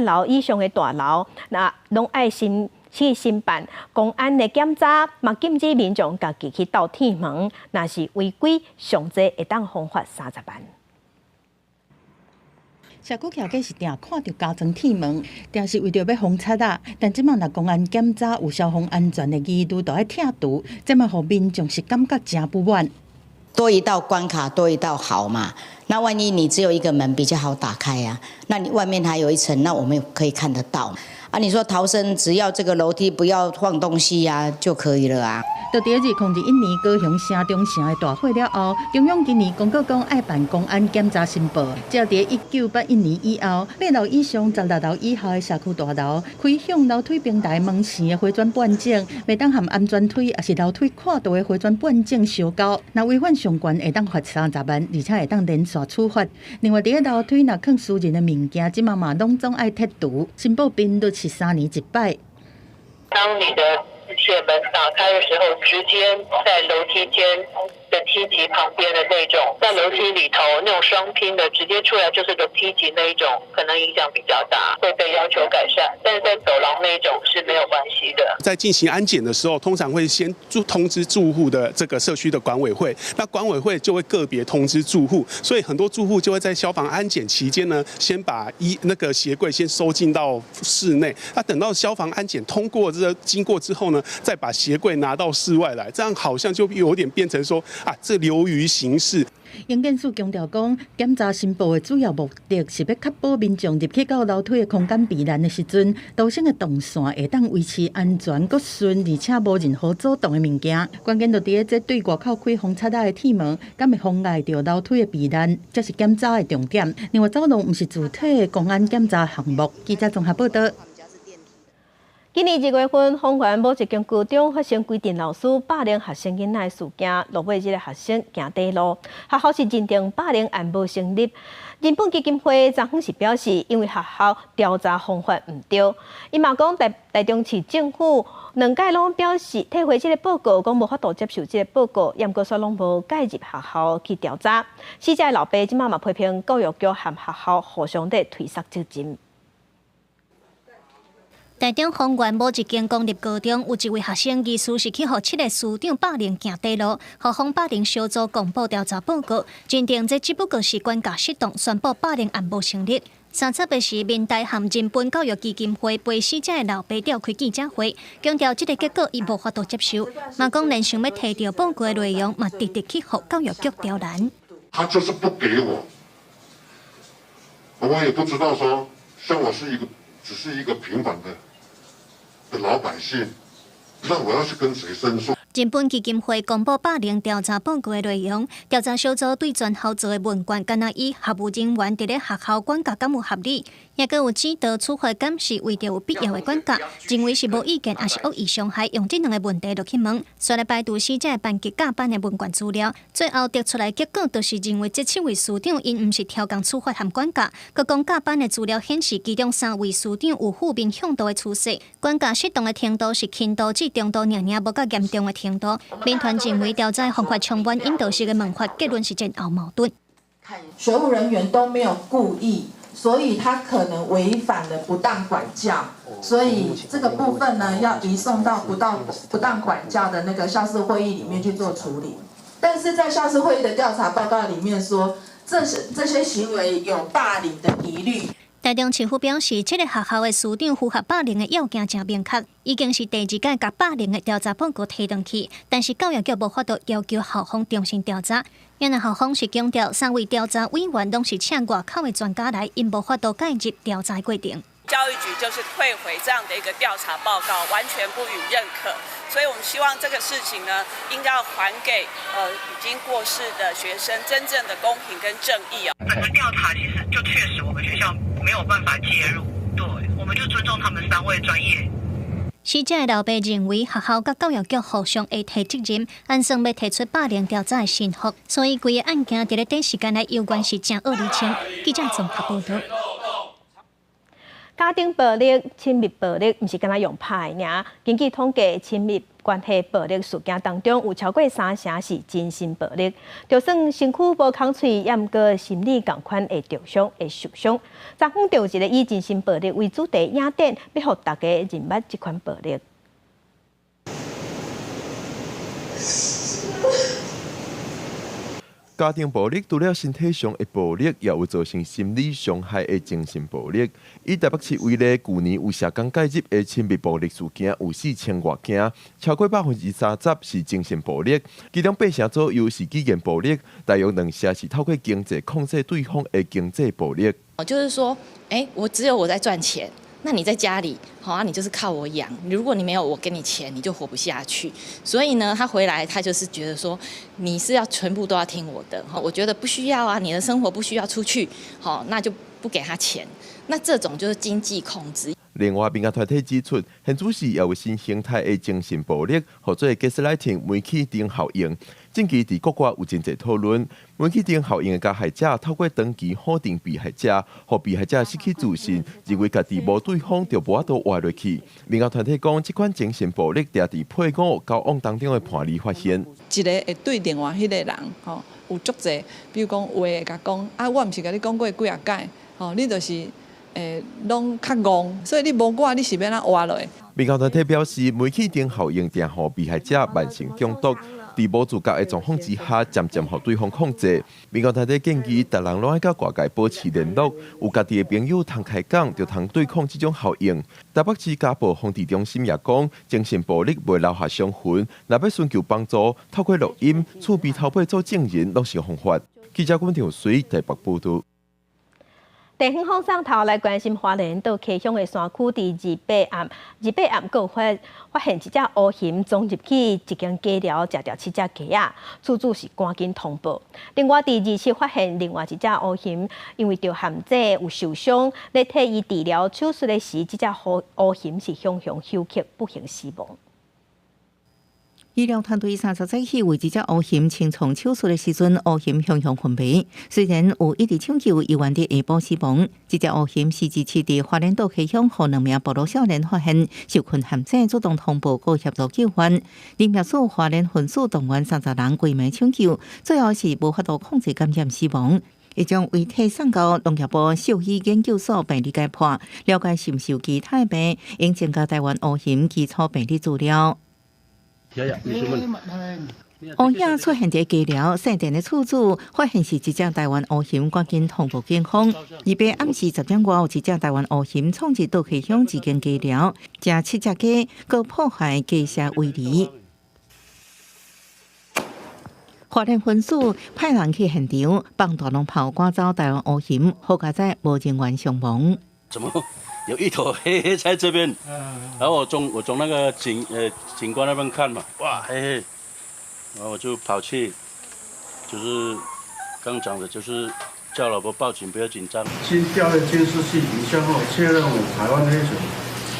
樓以上的大樓，若攏愛先去申辦公安的檢查，嘛禁止民眾家己去鬥鐵門。若是違規，上濟會當予罰30萬。社區徛家是定看著加裝鐵門，定是為著欲防賊仔。但這馬若公安檢查有消防安全的疑慮，就愛拆除，這馬予民眾是感覺誠不滿。多一道關卡，多一道好嘛。那萬一你只有一個門比較好打開啊，那你外面還有一層，那我們可以看得到。啊，你說逃生，只要這個樓梯不要放東西呀，就可以了啊。就佇2021年高雄城中城的大火了後，中央今年公告講愛辦公安檢查申報。這佇1981年以後，8樓以上、16樓以下的社區大樓，開向樓梯平台門舷的回轉半徑，袂當和安全梯抑是樓梯跨度的回轉半徑相交。若違反上懸會當罰30萬，而且會當連續處罰。另外，佇咧樓梯若囥私人的物件，這馬嘛攏總愛剔除。申報頻率是3年一擺。當你的鐵門打開的時候，直接在樓梯間的梯級旁邊的那種，在樓梯裡頭那種雙拼的，直接出來就是個梯級那一種，可能影響比較大，會被要求改善。但是在走廊那一種是沒有關係的。在進行安檢的時候，通常會先通知住戶的這個社區的管委會，那管委會就會個別通知住戶，所以很多住戶就會在消防安檢期間呢，先把那個鞋櫃先收進到室內，那等到消防安檢通過這個經過之後呢，再把鞋櫃拿到室外來，這樣好像就有點變成說啊，這流於形式。營建署強調講，檢查申報的主要目的是欲確保民眾入去到樓梯的空間避難的時陣，逃生的動線會當維持安全、閣順，而且無任何阻擋的物件。關鍵就佇咧這對外口開封插仔的鐵門，敢會妨礙著樓梯的避難，這是檢查的重點。另外，走廊毋是主體的公安檢查項目。記者綜合報導。今年2月份，豐原某一間高中發生規陣老師霸凌學生囡仔的事件，落尾這个學生行短路，學校是認定霸凌案無成立。人本基金會昨昏是表示，因為學校調查方法毋對，伊嘛講台中市政府兩屆攏表示退回這个報告，講無法度接受這个報告，毋過煞攏無介入學校去調查。死者老爸這馬嘛批評教育局和學校互相咧推卸責任。台中豐原某一間公立高中，有一位學生疑似是去予七个師長霸凌行短路，校方霸凌小組公布調查報告，認定這只不過是管教失當，宣布霸凌案無成立。30日時，民代和人本教育基金會陪死者的老爸召開記者會，強調這个結果伊無法度接受，嘛講連想欲提著報告的內容，嘛直直去予教育局刁難。他就是不給我，我也不知道說，像我是一個，只是一個平凡的老百姓，那我要去跟誰申訴？人本基金會公布霸凌調查報告的內容，調查小組對全校做的問卷，敢若以學務人員佇咧學校管教敢有合理，抑閣有指導處罰敢是為著有必要的管教，認為是無意見抑是惡意傷害，用這兩个問題落去問，煞來排除死者班級教班的問卷資料，最後得出來結果就是認為這七位師長𪜶毋是超工處罰和管教，閣講教班的資料顯示，其中三位師長有負面向度的趨勢，管教失當的程度是輕度至中度，爾爾無較嚴重的程度。民團認為調查方法充滿引導式的問法，結論是前後矛盾。學務人員都沒有故意，所以他可能違反了不當管教，所以這個部分呢，要移送到不當管教的那個校事會議裡面去做處理。但是在校事會議的調查報告裡面說，這些行為有霸凌的疑慮。台中市府表示，這个學校的師長符合霸凌的要件誠明確，已經是第二屆共霸凌的調查報告提轉去，但是教育局無法度要求校方重新調查。因為校方是強調，三位調查委員攏是請外口的專家來，𪜶無法度介入調查過程。教育局就是退回這樣的一個調查報告，完全不予認可。所以我們希望這個事情呢，應該要還給已經過世的學生真正的公平跟正義啊。整個調查其實就確實我們學校沒有辦法介入，對，我們就尊重他們三位專業。死者的老爸認為學校佮教育局互相會提責任，按算欲提出霸凌調查的申覆，所以規个案件佇咧短時間內猶原是誠惡釐清。記者綜合報導。家庭暴力、親密暴力，毋是干焦用拍的爾。根據統計，親密關係暴力事件當中，有超過三成是精神暴力。就算身軀無空喙，也毋過心理仝款會著傷、會受傷。昨昏就有一个以精神暴力為主題影展，欲予大家認捌這款暴力。家庭暴力除了身體上的暴力，也有造成心理傷害的精神暴力。以台北市為例，舊年有社工介入的親密暴力事件有4000外件，超過30%是精神暴力，其中8成左右是語言暴力，大約2成是透過經濟控制對方的經濟暴力。就是說，我只有我在賺錢，那你在家裡，好啊，你就是靠我養。如果你沒有我給你錢，你就活不下去。所以呢，他回來，他就是覺得說，你是要全部都要聽我的。我覺得不需要啊，你的生活不需要出去，好，那就不給他錢。那這種就是經濟控制。另外，民間團體指出，現主時也有新形態的精神暴力，號做 gaslighting 煤氣燈效應。近期佇國外有真濟討論，煤氣燈效應的加害者透過長期否定被害者，予被害者失去自信，認為家己無對方就無法度活落去。民間團體講，這款精神暴力常佇配偶交往當中的伴侶發現。一个會對另外彼個人，吼，有足濟，比如講話會共講，啊，我毋是共你講過幾仔擺，吼，你就是。會攏較戇，所以你無我，你是欲按怎活落去？民間團體表示，煤氣燈效應定予被害者慢性中毒，佇無自覺的狀況之下，漸漸予對方控制。民間團體建議，逐人攏愛佮外界保持聯絡，有家己的朋友通開講，就通對抗這種效應。台北市家暴防治中心也講，精神暴力袂留下傷痕，若欲尋求幫助，透過錄音、厝邊頭尾做證人，攏是方法。記者郭條水台北報導。地方放送頭來關心花蓮島溪鄉的山區，佇二八暗，二八暗閣發發現一隻烏熊衝入去一間雞寮，食掉七隻雞仔，厝主是趕緊通報。另外，佇27發現另外一隻烏熊，因為著陷阱有受傷，咧替伊治療手術的時，這隻烏烏熊是雄雄休克，不幸死亡。醫療團隊30早起為這隻烏熊清創手術的時陣，烏熊雄雄昏迷。雖然有一直搶救，猶原佇下晡死亡。這隻烏熊是27佇花蓮島溪鄉，予兩名部落少年發現，受困陷阱，主動通報，閣協助救援。林業署花蓮分署動員30人規暝搶救，最後是無法度控制感染死亡。會將遺體送到農業部獸醫研究所病理解剖，了解是毋是有其他的病，應增加台灣烏熊基礎病理資料。烏影出現佇雞寮，細店的厝主發現是一隻台灣烏熊，趕緊通報警方。28暗時10點外，有一隻台灣烏熊衝入倒溪鄉一間雞寮，食七隻雞，閣破壞雞舍圍籬。花蓮分署派人去現場，放大龍炮趕走台灣烏熊，好佳哉無人員傷亡。怎麼有一頭黑黑在這邊？然後我從那個警官那邊看嘛，哇黑黑，然後我就跑去，就是剛講的，就是叫老婆報警，不要緊張。經調閱監視器影像後，確認為台灣黑熊，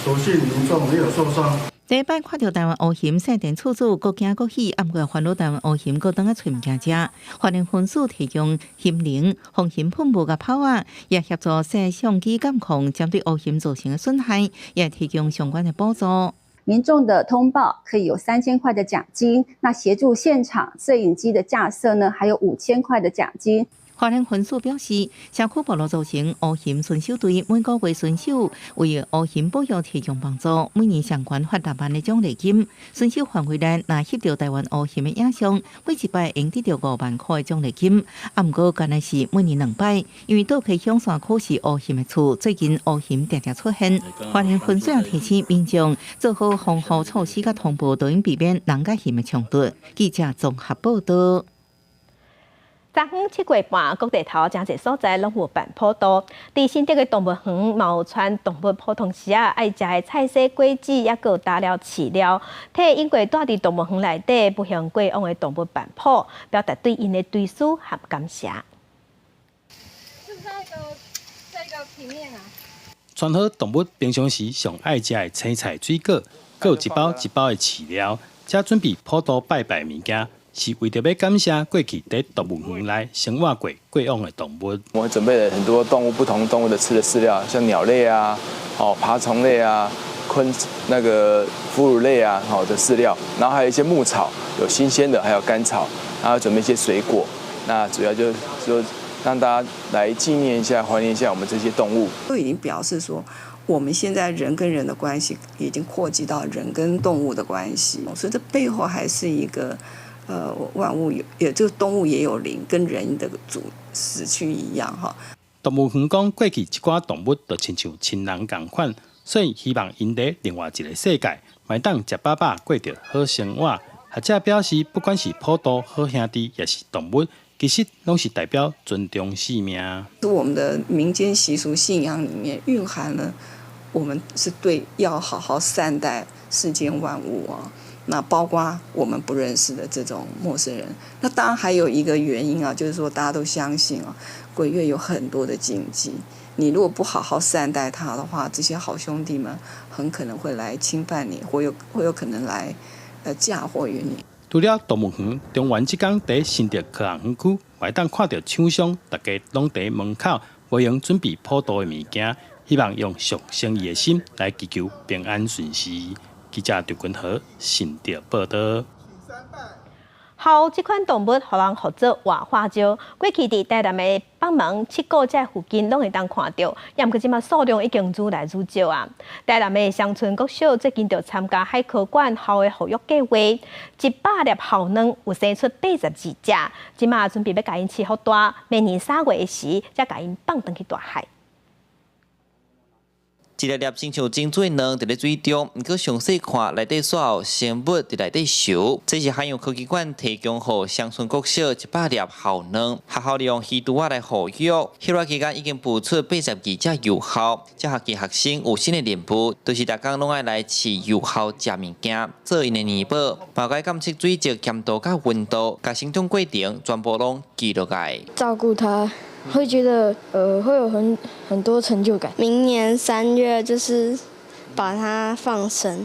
所幸民眾沒有受傷。第一擺看著台灣烏熊，細店厝主閣驚閣喜，毋過煩惱台灣烏熊閣轉來揣物件食。花蓮分署提供熊鈴、防熊噴霧佮炮仔，也協助攝相機監控，針對烏熊造成的損害，也提供相關的補助。民眾的通報可以有3000塊的獎金，那協助現場攝影機的架設呢，還有5000塊的獎金。花蓮分署表示，社區部落組成烏熊巡守隊，每個月巡守為烏熊保育提供幫助，每年相關發6萬的獎勵金。巡守範圍內，若翕著台灣烏熊的影像，每一擺會得著5萬塊的獎勵金。啊，毋過干焦是每年兩擺，因為倒溪鄉山區是烏熊的厝，最近烏熊定定出現。花蓮分署也提醒民眾做好防護措施，佮通報，就應避免人佮熊的衝突。記者綜合報道。昨昏7月半，各地頭誠濟所在攏有辦普渡。佇新竹的動物園，嘛有傳動物普通時仔愛食的菜蔬果子，抑閣有打了飼料，替猶過蹛佇動物園內底不幸過往的動物辦普，表達對𪜶的追思和感謝。是不是在一個在一個平面啊？傳好動物平常時上愛食的青菜水果，閣有一包一包的飼料，遮準備普渡拜拜物件。是為著欲感謝過去佇動物園內生活過過往的動物。我們準備了很多動物不同動物的吃的飼料，像鳥類啊、哦爬蟲類啊、昆那個哺乳類啊，好的飼料，然後還有一些牧草，有新鮮的，還有乾草，然後準備一些水果。那主要就是說讓大家來紀念一下、懷念一下我們這些動物。都已經表示說，我們現在人跟人的關係已經擴及到人跟動物的關係，所以這背後還是一個。萬物有，也就動物也有靈，跟人的主死去一樣哈。動物園講，過去一寡動物就親像親人仝款，所以希望𪜶佇另外一個世界，嘛會當食飽飽，過著好生活。學者表示，不管是普渡好兄弟，抑是動物，其實攏是代表尊重生命。我們的民間習俗信仰裡面蘊含了我們是對要好好善待世間萬物啊，那包括我們不認識的這種陌生人。那當然還有一個原因啊，就是說大家都相信啊，鬼月有很多的禁忌，你如果不好好善待他的話，這些好兄弟們很可能會來侵犯你，或有可能來嫁禍於你。除了動物園，中元這工佇新竹科學園區，會當看著廠商，大家攏佇門口，無閒準備普渡的物件，希望用上誠意的心來祈求平安順遂。記者劉君和新竹報道。猴這款動物，予人號做活化石。過去佇台南的北門、七股這附近攏會當看著，猶毋過這馬數量已經愈來愈少啊。台南的鄉村國小最近就參加海科館猴的復育計劃，100粒猴卵有生出82隻，這馬準備欲共𪜶飼予大，明年3月的時，才共𪜶放轉去大海。一粒粒親像珍珠卵佇咧水中，毋過詳細看內底所有生物佇內底泅。這是海洋科技館提供予鄉村國小100粒猴卵，學校利用魚櫥仔來哺育。彼段期間已經孵出82隻幼猴。這學期學生有新的任務，就是逐工攏愛來飼幼猴食物件，做𪜶的奶寶，嘛該監測水質、鹹度佮溫度，共成長過程全部攏記錄來。照顧它。會覺得會有很多成就感。明年3月就是把它放生，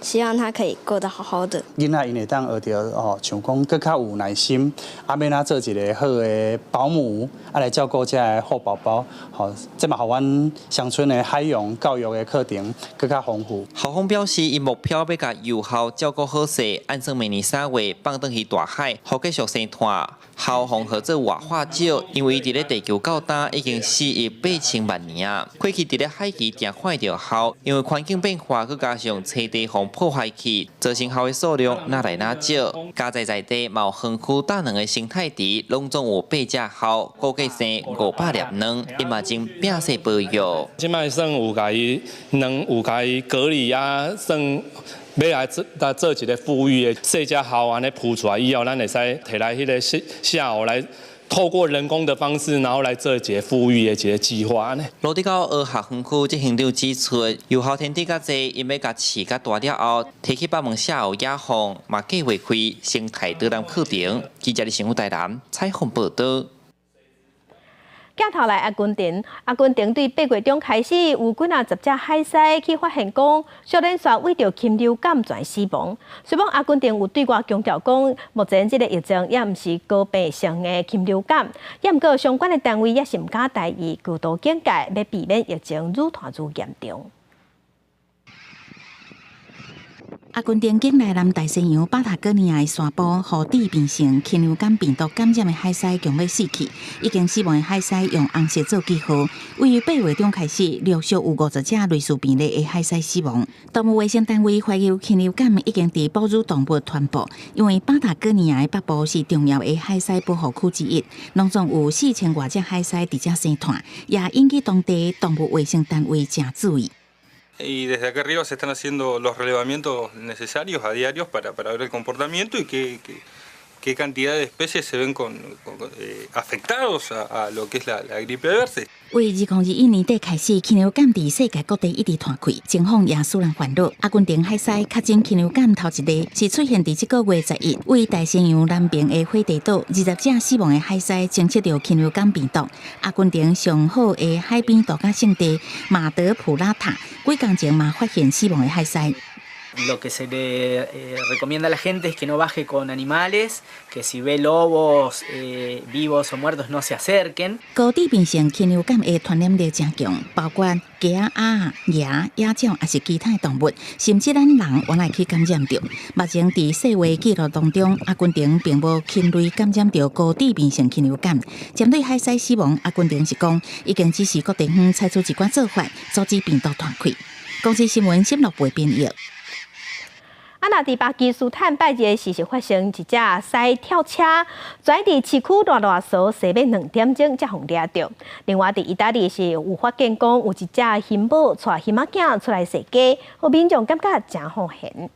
希望它可以過得好好的。囡仔𪜶會當學著哦，像講閣較有耐心，啊，欲按怎做一个好的保姆，啊來照顧這个好寶寶，吼，這嘛予阮鄉村的海洋教育的課程閣較豐富。校方表示，𪜶目標欲共幼猴照顧好勢，按算明年3月放轉去大海，予繼續生湠。猴予號做活化石，因為佇咧地球到今已經4億8千萬年啊。過去佇咧海墘定看著猴，因為環境變化，閣加上棲地予破壞去，造成猴的數量愈來愈少。嘉在在地嘛有園區大兩个生態池，攏總有八隻猴，估計生500粒卵，伊嘛正拼勢保育。這擺算有共伊卵有共伊隔離啊，算欲來做來做一个復育的細隻猴按呢孵出來以後，咱會使提來彼个下湖來透過人工的方式，然後來做一个復育的一个計劃呢。蘆洲仔學園區執行長指出，幼猴天敵較濟，𪜶欲共飼較大了後，提去北門下湖野放，嘛計劃開生態導覽課程。記者佇新聞台南採訪報道。鏡頭來阿根廷，阿根廷對8月中開始有幾若十隻海獅去發現講，小連續為著禽流感傳死亡。雖然阿根廷有對外強調講，目前這个疫情猶毋是高病性的禽流感，猶毋過相關的單位也是毋敢大意，高度警戒，欲避免疫情愈傳愈嚴重。阿根廷境內南大西洋巴塔哥尼亞的山坡，予致病性禽流感病毒感染的海獅強欲死去，已經死亡的海獅用紅色做記號。位於8月中開始，陸續有50隻類似病例的海獅死亡。動物衛生單位懷疑禽流感已經佇哺乳動物傳播，因為巴塔哥尼亞的北部是重要的海獅保護區之一，攏總有4000外隻海獅佇遮生湠，也引起當地動物衛生單位誠注意。 Y desde acá arriba se están haciendo los relevamientos necesarios a diarios para ver el comportamiento y qué cantidad de especies se ven afectados a lo que es la gripe aviar. 為2021年底開始，禽流感佇世界各地一直傳開，情況也使人煩惱。阿根廷海獅確診禽流感頭一例是出現佇這個月11，位大西洋南邊的火地島，20隻死亡的海獅偵測著禽流感病毒。阿根廷上好的海邊度假勝地馬德普拉塔，幾工前嘛發現死亡的海獅。 Lo que se le recomienda a la gente es que no baje con animales, que si ve lobos vivos o muertos no se acerquen. 高致病性禽流感的傳染力誠強，包括雞仔、鴨、鵝、野鳥，抑是其他的動物，甚至咱人也會去感染著。目前佇世衛記錄當中，阿根廷並無禽類感染著高致病性禽流感。針對海獅死亡，阿根廷是講已經指示各地方採取一寡做法，阻止病毒傳開。公視新聞沈樂培編譯。啊，若佇巴基斯坦拜日時是發生一隻獅跳車，跩佇市區賴賴趖西欲2點鐘才予掠著。另外，佇意大利是有發現講有一隻熊母帶熊仔囝出來踅街，予民眾感覺誠好玄。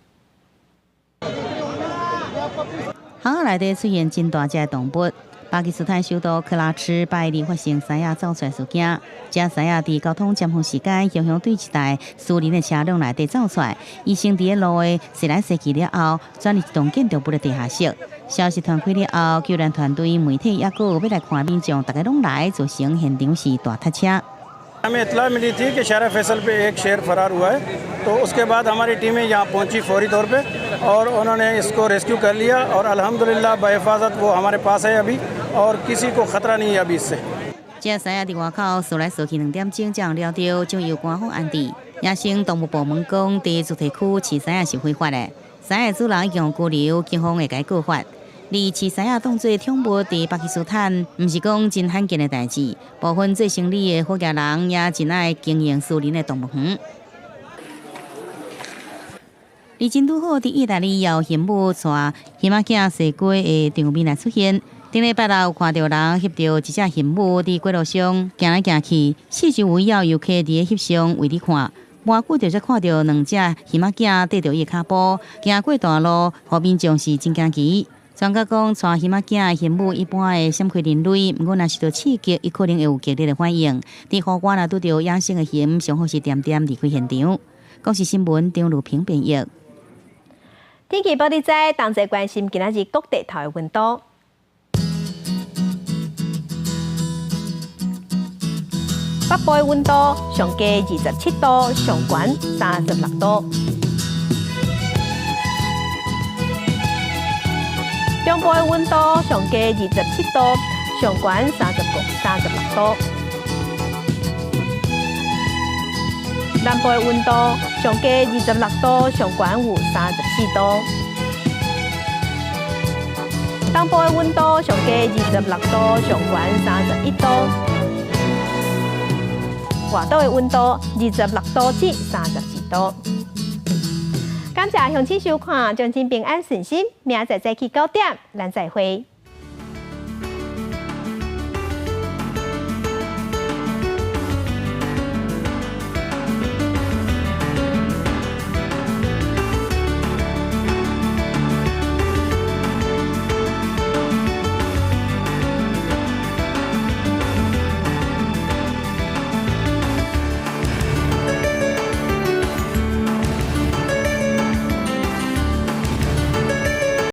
巷仔內底出現真大隻動物，巴基斯坦首都克拉赤拜二發生獅仔走出來事件，這獅仔佇交通尖峰時間，雄雄對一台私人的車輛內底走出來，伊先佇咧路的踅來踅去了後，轉入一棟建築物的地下室。消息傳開了後，救援團隊、媒體抑閣有欲來看民眾，大家攏來，造成現場是大塞車。 हमें इतला मिली थी कि शारा फैसल पे एक शेर फरार हुआ है, तो उसके बाद हमारी टीमें यहाँ पहुँची फौरी तौर पे और उन्होंने इसको रेस्क्यू कर लिया और अल्हम्दुलिल्लाह बहिफाजत वो हमारे पास है अभी और किसी को ख़तरा नहीं है अभी इससे。這獅仔佇外口踅來踅去2點鐘，才掠著，將由官方安置。野生動物部門講，佇住宅區飼獅仔是非法的，獅仔主人已經拘留，警方會共伊告發。而飼獅仔當做寵物，佇巴基斯坦，毋是講真罕見的代誌。部分做生理的好額人也真愛經營私人的動物園。而真拄好，佇意大利有熊母帶熊仔囝踅街的場面來出現。頂禮拜六有看著人翕著一隻熊母佇街路上行來行去，四周圍有遊客佇咧翕相圍咧看。無偌久就才看著兩隻熊仔囝綴著伊的跤步行過大路，予民眾是真驚奇。專家講，帶熊仔囝的熊母一般會閃開人類，毋過若受著刺激，伊可能會有激烈的反應。佇戶外若拄著野生的熊，上好是恬恬離開現場。公視新聞張如平編譯。天氣報你知，同齊關心今仔日各地頭的溫度。北部的溫度上低27度，上懸36度。中部的溫度上低27度，上懸35、36度。南部的溫度上低26度，上懸有34度。東部的溫度上低26度，上懸31度。外島的溫度26度至32度。感謝鄉親收看，祝恁平安順心，明仔載早起9點，咱再會。